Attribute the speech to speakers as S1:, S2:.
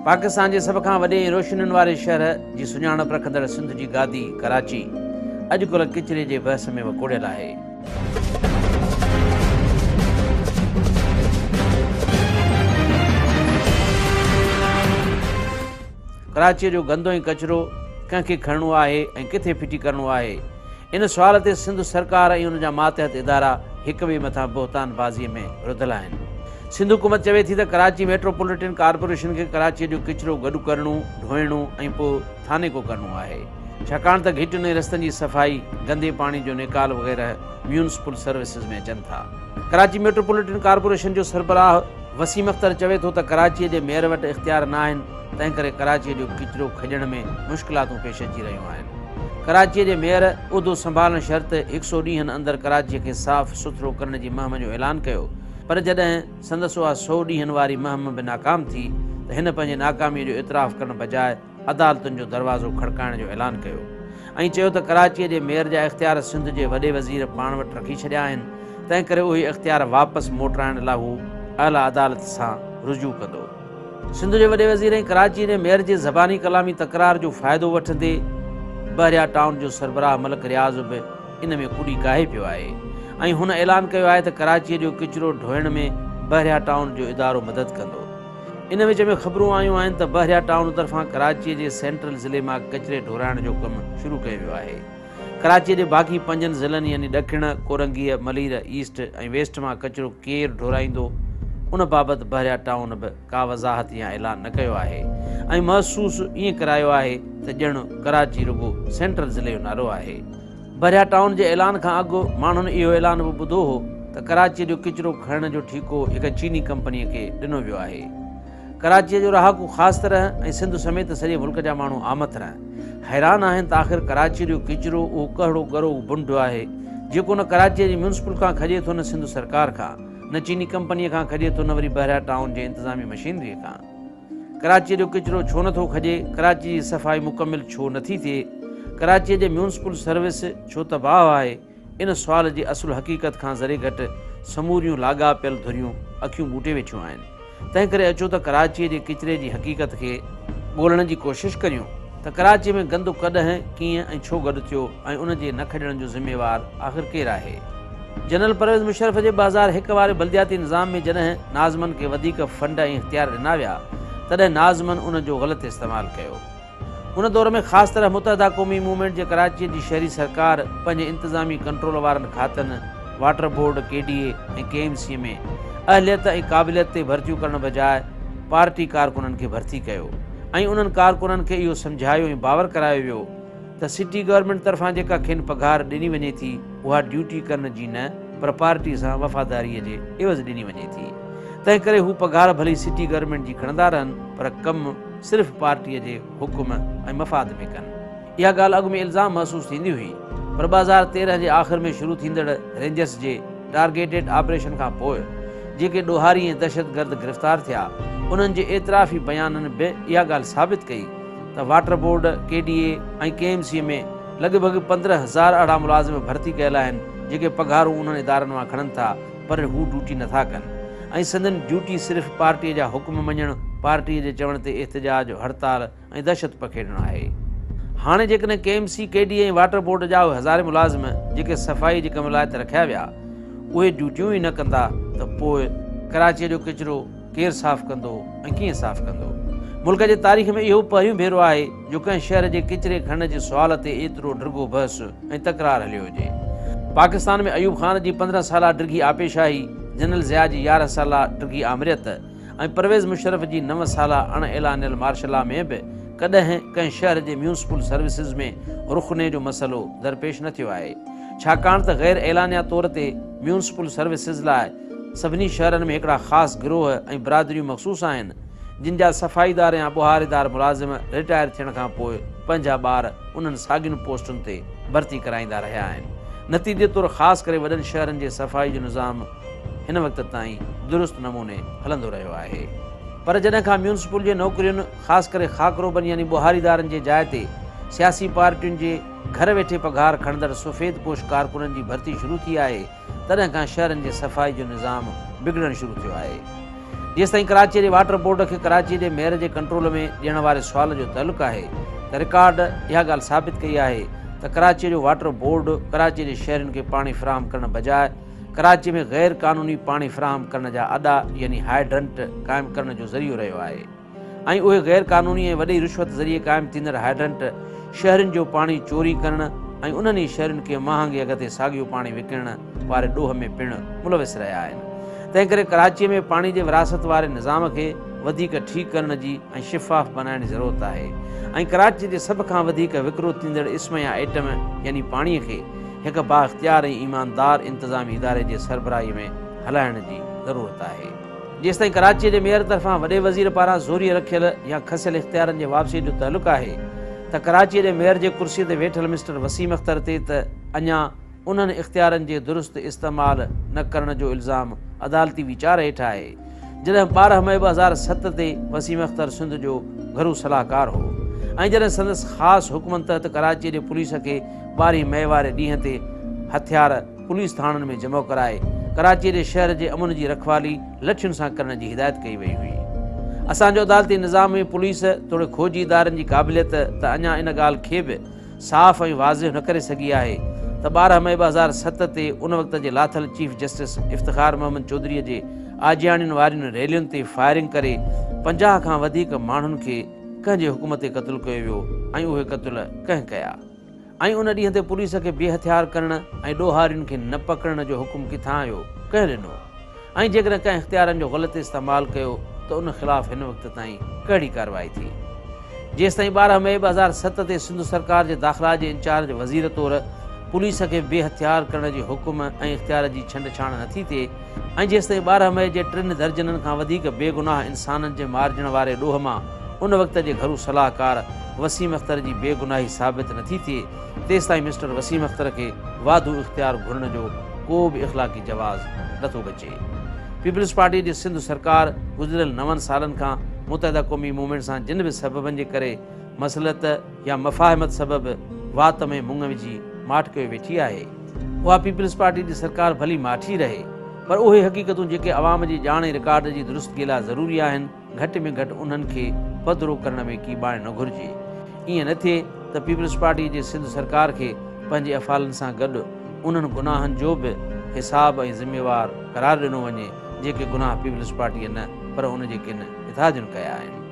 S1: پاڪستان جي سڀ کان وڏي ۽ روشنين واري شهر جي سڃاڻپ رکندڙ سنڌ جي گادي ڪراچي اڄڪلهه ڪچري جي بحث ۾ وڪوڙيل آهي. ڪراچيء جو گندو ۽ ڪچرو ڪنهن کي کڻڻو آهي ۽ ڪٿي ڦٽي ڪرڻو آهي؟ ان سوال تي سنڌ سرڪار ۽ ان جا ماتحت ادارا هڪ ٻئي مٿان بهتان بازيء ۾ رڌل آهن. سنڌ حڪومت چوي ٿي ته ڪراچي ميٽروپوليٽن ڪارپوريشن کي ڪراچيء جو ڪچرو گڏ ڪرڻو، ڍوئڻو ۽ پوء ٿانيڪو ڪرڻو آهي. ڇاڪاڻ ته گهٽين ۽ رستن جي صفائي، گندي پاڻي جو نيڪال وغيره ميونسپل سروسز ۾ اچن ٿا. ڪراچي ميٽروپوليٽن ڪارپوريشن جو سربراهه وسيم اختر چوي ٿو ته ڪراچيء جي ميئر وٽ اختيار ناهن، تنهنڪري ڪراچيء جو ڪچرو کڄڻ ۾ مشڪلاتون پيش اچي رهيون آهن. ڪراچيء جي ميئر عهدو سنڀالڻ شرط هڪ سئو ڏينهن اندر ڪراچيء کي صاف سٿرو ڪرڻ جي مهم جو اعلان ڪيو پر جڏهن سندس اها سئو ڏينهن واري مهم به ناڪام ٿي ته هن پنهنجي ناڪاميء جو اعتراف ڪرڻ بجاء عدالتن جو دروازو کڙڪائڻ جو اعلان ڪيو ۽ چيو ته ڪراچيء جي ميئر جا اختيار سنڌ جي وڏي وزير پاڻ وٽ رکي ڇڏيا آهن تنهنڪري اهي اختيار واپس موٽرائڻ لاء هو اعليٰ عدالت سان رجوع ڪندو. سنڌ جي وڏي وزير ۽ ڪراچيء جي ميئر جي زباني ڪلامي تڪرار جو فائدو وٺندي بحريا ٽائون جو سربراهه ملڪ رياض به ان ۾ ڪڏي ڪاهي پيو آهي ۽ هن اعلان ڪيو آهي ته ڪراچيء جو ڪچرو ڍوئڻ ۾ بحريا ٽائون جو ادارو مدد ڪندو. ان وچ ۾ خبرون آيون آهن ته بحريا ٽائون طرفان ڪراچيء جي سينٽرل ضلعي مان ڪچري ڍورائڻ جو ڪم شروع ڪيو ويو آهي. ڪراچيء جي باقي پنجن ضلعن يعني ڏکڻ، ڪورنگيء، ملير، ايسٽ ۽ ويسٽ مان ڪچرو ڪير ڍورائيندو، ان بابت بحريا ٽائون به ڪا وضاحت يا اعلان نه ڪيو آهي ۽ محسوس ائين ڪرايو آهي ته ڄڻ ڪراچي رڳو سينٽرل ضلعي جو نالو آهي. بحريا ٽائون جي اعلان کان اڳ ماڻهن اهو اعلان به ٻڌو هو ته ڪراچيء جو ڪچرو کڻڻ جو ٺيڪو هڪ چيني ڪمپنيء کي ڏنو ويو آهي. ڪراچيء جو رهاڪو خاص طرح ۽ سنڌ سميت سڄي ملڪ جا ماڻهو عام طرح حيران آهن ته آخر ڪراچيء جو ڪچرو اهو ڪهڙو ڳرو بنڊ آهي جيڪو نه ڪراچيء جي ميونسپل کان کڄي ٿو نه سنڌ سرڪار کان، نه چيني ڪمپنيء کان کڄي ٿو نه وري بحريا ٽائون جي انتظامي مشينريء کان. ڪراچيء جو ڪچرو ڇو نه ٿو کڄي؟ ڪراچيء جي صفائي مڪمل ڇو نه ٿي ٿئي؟ ڪراچيء جي ميونسپل سروس ڇو تباهه آهي؟ ان سوال جي اصل حقيقت کان ذري گهٽ سموريون لاڳاپيل ڌريون اکيون ٻوٽي ويٺيون آهن. تنهنڪري اچو ته ڪراچيء جي ڪچري جي حقيقت کي ڳولڻ جي ڪوشش ڪريون ته ڪراچيء ۾ گند ڪڏهن، ڪيئن ۽ ڇو گڏ ٿيو ۽ ان جي نه کڄڻ جو ذميوار آخر ڪير آهي؟ جنرل پرويز مشرف جي 2001 واري بلدياتي نظام ۾ جڏهن ناظمن کي وڌيڪ فنڊ ۽ اختيار ڏنا ويا، تڏهن ناظمن ان جو غلط استعمال ڪيو. ان دور ۾ خاص طرح متحده قومي موومينٽ جي ڪراچيء جي شهري سرڪار پنهنجي انتظامي ڪنٽرول وارن کاتن water board, K D A ۽ K M C ۾ اهليت ۽ قابليت تي ڀرتيون ڪرڻ بجاء پارٽي ڪارڪنن کي ڀرتي ڪيو ۽ انهن ڪارڪنن کي اهو سمجهايو ۽ باور ڪرايو ويو ته سٽي گورنمينٽ طرفان جيڪا کين پگهار ڏني وڃي ٿي اها ڊيوٽي ڪرڻ جي نه پر پارٽي سان وفاداريء جي عيوض ڏني وڃي ٿي تنهنڪري هو پگهار ڀلي سٽي گورنمينٽ جي کڻندا رهن پر ڪم صرف پارٽيء جي حڪم ۽ مفاد ۾ ڪن. اها ڳالهه اڳ ۾ الزام محسوس ٿيندي هئي، پر 2013 جي آخر ۾ شروع ٿيندڙ رينجرز جي ٽارگيٽيڊ آپريشن کان پوء جيڪي ڏوهاري ۽ دهشتگرد گرفتار ٿيا، انهن جي اعترافي بيانن به اها ڳالهه ثابت ڪئي ته water board, K D A ۽ K M C ۾ لڳ ڀڳ 15 هزار اهڙا ملازم ڀرتي ڪيل آهن، جيڪي پگهارون انهن ادارن مان کڻن ٿا، پر هو ڊيوٽي نٿا ڪن ۽ سندن ڊيوٽي صرف پارٽيء جا حڪم مڃڻ، پارٽيء جي چوڻ تي احتجاج، هڙتال ۽ دهشت پکيڙڻ آهي. هاڻي جيڪڏهن K M C, K D A ۽ water board جا اهي هزارين ملازم جيڪي صفائيء جي ڪم لاء ته رکيا ويا، اهي ڊيوٽيون ئي نه ڪندا ته پوء ڪراچيء جو ڪچرو ڪير صاف ڪندو ۽ ڪيئن صاف ڪندو؟ ملڪ جي تاريخ ۾ اهو پهريون ڀيرو آهي جو ڪنهن شهر جي ڪچري کڻڻ جي سوال تي ايترو ڊگهو بحث ۽ تڪرار هليو هجي. پاڪستان ۾ ايوب خان جي 15 سالا ڊگهي آپيشاهي، جنرل ضياء جي 11 سالا ڊگهي آمريت ۽ پرويز مشرف جي 9 سالا اڻ اعلانيل مارشل لا ۾ به ڪڏهن ڪنهن شهر جي ميونسپل سروسز ۾ رخني جو مسئلو درپيش نه ٿيو آهي. ڇاڪاڻ ته غير اعلانيه طور تي ميونسپل سروسز لاء سڀني شهرن ۾ هڪڙا خاص گروهه ۽ برادريون مخصوص آهن، جن جا صفائيدار يا ٻهاريدار ملازم رٽائر ٿيڻ کان پوء پنهنجا ٻار انهن ساڳين پوسٽن تي ڀرتي ڪرائيندا رهيا آهن. نتيجي طور خاص ڪري وڏن شهرن جي صفائي جو نظام هن وقت تائين درست نموني هلندو رهيو آهي. پر جڏهن کان ميونسپل جي نوڪرين خاص ڪري خاڪروبن يعني ٻهاريدارن جي جاء تي سياسي پارٽين جي گهر ويٺي پگهار کڻندڙ سفيد پوش ڪارڪنن جي ڀرتي شروع ٿي آهي، تڏهن کان شهرن جي صفائي جو نظام بگڙڻ شروع ٿيو آهي. جيستائين ڪراچيء جي واٽر بورڊ کي ڪراچيء جي ميئر جي ڪنٽرول ۾ ڏيڻ واري سوال جو تعلق آهي ته رڪارڊ اها ڳالهه ثابت ڪئي آهي ته ڪراچيء جو واٽر بورڊ ڪراچيء جي شهرين کي پاڻي فراهم ڪرڻ بجاء ڪراچيء ۾ غير قانوني پاڻي فراهم ڪرڻ جا اڏا يعني هائيڊرنٽ قائم ڪرڻ جو ذريعو رهيو آهي. ۽ اهي غير قانوني ۽ وڏي رشوت ذريعي قائم ٿيندڙ هائيڊرنٽ شهرين جو پاڻي چوري ڪرڻ ۽ انهن ئي شهرين کي مهانگي اگهه تي ساڳيو پاڻي وڪڻڻ واري ڏوهه ۾ پڻ ملوث رهيا آهن. تنهن ڪري ڪراچيء ۾ پاڻي جي ورهاست واري نظام کي وڌيڪ ٺيڪ ڪرڻ جي ۽ شفاف بنائڻ جي ضرورت آهي ۽ ڪراچيء جي سڀ کان وڌيڪ وڪرو ٿيندڙ اسم يا ائٽم يعني پاڻي کي هڪ بااختيار ۽ ايماندار انتظامي اداري جي سربراهي ۾ هلائڻ جي ضرورت آهي. جيستائين ڪراچيء جي ميئر طرفان وڏي وزير پاران زوريء رکيل يا کسيل اختيارن جي واپسيء جو تعلق آهي ته ڪراچيء جي ميئر جي ڪرسيء تي ويٺل مسٽر وسيم اختر تي ته اڃا انهن اختيارن جي درست استعمال نه ڪرڻ جو الزام عدالتي ويچار هيٺ آهي جڏهن 12 مئي 2007 تي وسيم اختر سنڌ جو گهرو صلاحڪار هو ۽ جڏهن سندس خاص حڪمن تحت ڪراچيء جي پوليس کي 12 مئي واري ڏينهن تي هٿيار پوليس ٿاڻن ۾ جمع ڪرائي ڪراچي جي شهر جي امن جي رکوالي لٺين سان ڪرڻ جي هدايت ڪئي وئي هئي. اسان جو عدالتي نظام ۽ پوليس توڙي کوجي ادارن جي قابليت ته اڃا ان ڳالهه کي به صاف ۽ واضح نه ڪري سگهي آهي ته 12 مئي 2007 تي ان وقت جي لاٿل چيف جسٽس افتخار محمد چوڌري جي آجياڻين وارين ريلين تي فائرنگ ڪري 50 کان وڌيڪ ماڻهن کي ڪنهن جي حڪم تي قتل ڪيو ويو ۽ اهي قتل ڪنهن ڪيا؟ ۽ ان ڏينهن تي پوليس کي بي هٿيار ڪرڻ ۽ ڏوهارين کي نه پڪڙڻ جو حڪم ڪٿان آيو، ڪنهن ڏنو؟ ۽ جيڪڏهن ڪنهن اختيارن جو غلط استعمال ڪيو ته ان خلاف هن وقت تائين ڪهڙي ڪارروائي ٿي؟ جيستائين 12 مئي 2007 تي سنڌ سرڪار جي داخلا جي انچارج وزير طور پوليس کي بي هٿيار ڪرڻ جي حڪم ۽ اختيار جي ڇنڊ ڇاڻ نٿي ٿئي ۽ جيستائين 12 مئي جي ٽن درجنن کان وڌيڪ بيگناهه انسانن جي مارجڻ واري ڏوهه مان ان وقت جي گهرو صلاحڪار وسيم اختر جي بيگناهي ثابت نٿي ٿئي تيستائين مسٽر وسيم اختر کي واڌو اختيار گهرڻ جو ڪو به اخلاقي جواز نٿو بچي. پيپلز پارٽي جي سنڌ سرڪار گذريل نون سالن کان متحده قومي موومينٽ سان جن به سببن جي ڪري مصلحت يا مفاهمت سبب وات ۾ مڱ وجهي ماٺ ڪيو ويٺي آهي، اها پيپلز پارٽي جي سرڪار ڀلي ماٺ ئي رهي پر اهي حقيقتون جيڪي عوام جي ڄاڻ ۽ رڪارڊ جي درستگي لاء ضروري آهن، گهٽ ۾ گهٽ انهن کي پڌرو ڪرڻ ۾ ڪيٻائڻ نه گهرجي. ائين نه ٿئي ته پيپلز پارٽي جي سنڌ سرڪار کي پنهنجي افعالن سان گڏ انهن گناهن جو به حساب ۽ ذميوار قرار ڏنو وڃي، جيڪي گناهه پيپلز پارٽيء نه پر ان جي ڪن اتحادين ڪيا آهن.